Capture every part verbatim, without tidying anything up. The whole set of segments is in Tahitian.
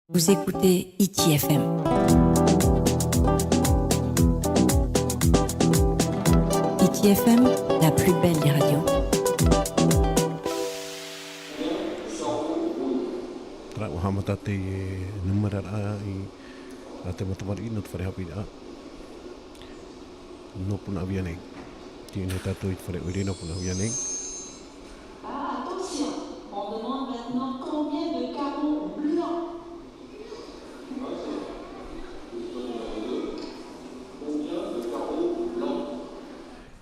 Vous écoutez Hiti F M. Hiti F M, la plus belle des radios. Terā, ʻua haʻamata te nūmera raʻa i, a te mau tamariʻi nō te fare haʻapiʻiraʻa nō Punaʻauia nei. Tei ʻō nei tātou i te fare ʻoire nō Punaʻauia nei. Ah, attention, on demande maintenant combien de carreaux blancs. Combien de carreaux blancs.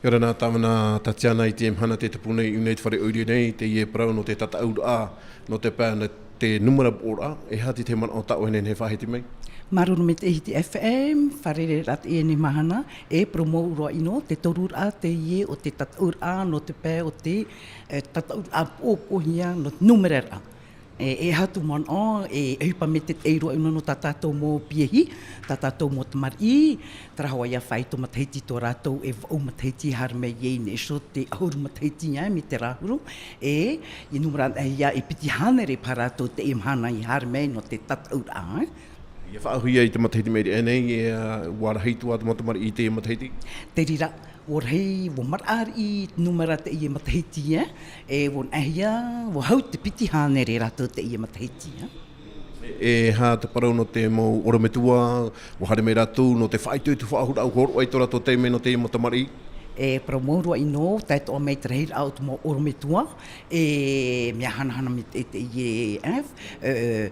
ʻIa ora na, tāvana Tatiana, i teie mahana tē tupu nei i ʻō nei te fare ʻoire nei, teie parau nō te tataʻuraʻa, nō te pae, nō te nūmera upoʻoraʻa, e aha te manaʻo tā ʻoe e nehenehe e faʻahiti mai? Māuruuru maitaʻi Hiti F M, fārereiraʻa teie nei mahana, e parau mau roa ʻino, te toruraʻa teie o te tataʻuraʻa nō te pae o te, e, tataʻuraʻa upoʻohia nō te nūmeraraʻa. E, e aha tō manaʻo, e, e ʻohipa maitaʻi roa ʻino nō tā tātou mau piahi, tā tātou mau tamariʻi, terā hoʻi ʻia fāito matahiti tō rātou e vaʻu matahiti haere mai i niʻa iho i te ʻahuru matahiti, ā, mai te rāhuru, e, i nūmera anaʻe ia e piti hānere paha rātou teie mahana i haere mai nō te tataʻuraʻa, ā. ʻIa faʻaauhia i te matahiti mai i teie nei, e, ā, ʻua rahi atoʻa te mau tamariʻi i teie matahiti? Te reira, ʻua rahi, ʻua maraʻa riʻi te nūmera teie matahiti, ā. E, ʻua anaʻe ia, ʻua hau te piti hānere rātou teie matahiti, ā. E, e aha te parau nō te mau ʻorometua, ʻua haere mai rātou nō te faʻaitoito faʻahou rāʻau hōroʻa i tō rātou taime nō te mau tamariʻi? E parau mau roa ʻino, tae atoʻa mai te rahiraʻa o te mau ʻorometua, e mea hanahana mai te, teie, e, e,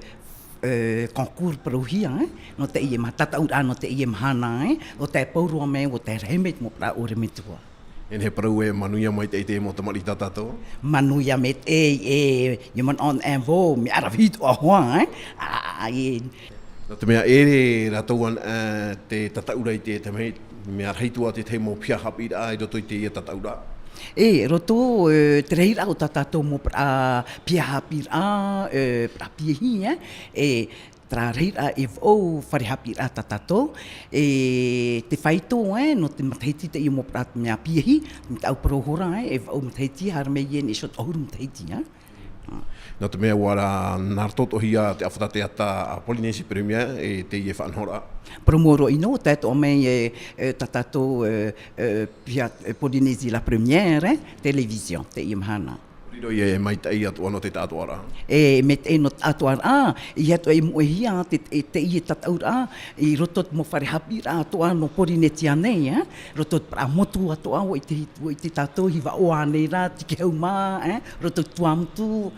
e, concours parauhia, e, nō teie ma-, tataʻuraʻa nō teie mahana, e, ʻo tae pauroa mai, ʻo tae rahi mai te mau parau ʻorometua. E nehenehe e parau e manuia maitaʻi te mau tamariʻi tā tātou? Manuia maitaʻi, e, e, e manaʻo anaʻe vau, mea ʻaravihi atoʻa hoʻi, e? Ā, e. Nō te mea ʻere rātou anaʻe, e, te tataʻuraʻa i te, te mea, mea rahi atoʻa te tahi mau piha haʻapiʻiraʻa i roto i teie tataʻuraʻa. E, roto, e, te rahiraʻa o tā tātou mau parau piha haʻapiʻiraʻa, e, parau piahi, e, e, terā rahiraʻa e vaʻu fare haʻapiʻiraʻa tā tātou, e, te fāito, e, nō te matahiti teie mau parau mea piahi, te taʻu parau hora, e, e vaʻu matahiti, haere mai i niʻa iho i te ʻahuru matahiti, e. Nō te mea ʻua ra-, nā roto atoʻa hia te ʻāfata teata a Polynésie Première, e, teie faʻanahoraʻa. Parau mau roa ʻino, tae atoʻa mai, e, e, tā tātou, e, e, piha, e, Polynésie la Première, e, télévision, teie mahana. Riro ia e maitaʻi atoʻa nō te taʻatoʻaraʻa. E, maitaʻi nō te taʻatoʻaraʻa, ʻeiaha atoʻa e moʻehia te, e, teie tataʻuraʻa, i roto i te mau fare haʻapiʻiraʻa atoʻa nō Pōrīnetia nei, e, roto i te parau motu atoʻa, ʻua ʻite, ʻua ʻite tātou, hiva ʻoa nei rā, Tikehau mā, e, roto i Tuamotu,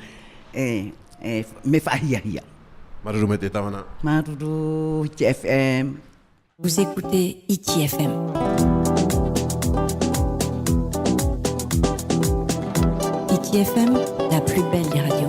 e, e, mea faʻahiahia. Māuruuru maitaʻi tāvana. Māuruuru, Hiti F M. Vous écoutez Hiti F M. Hiti F M, la plus belle des radios.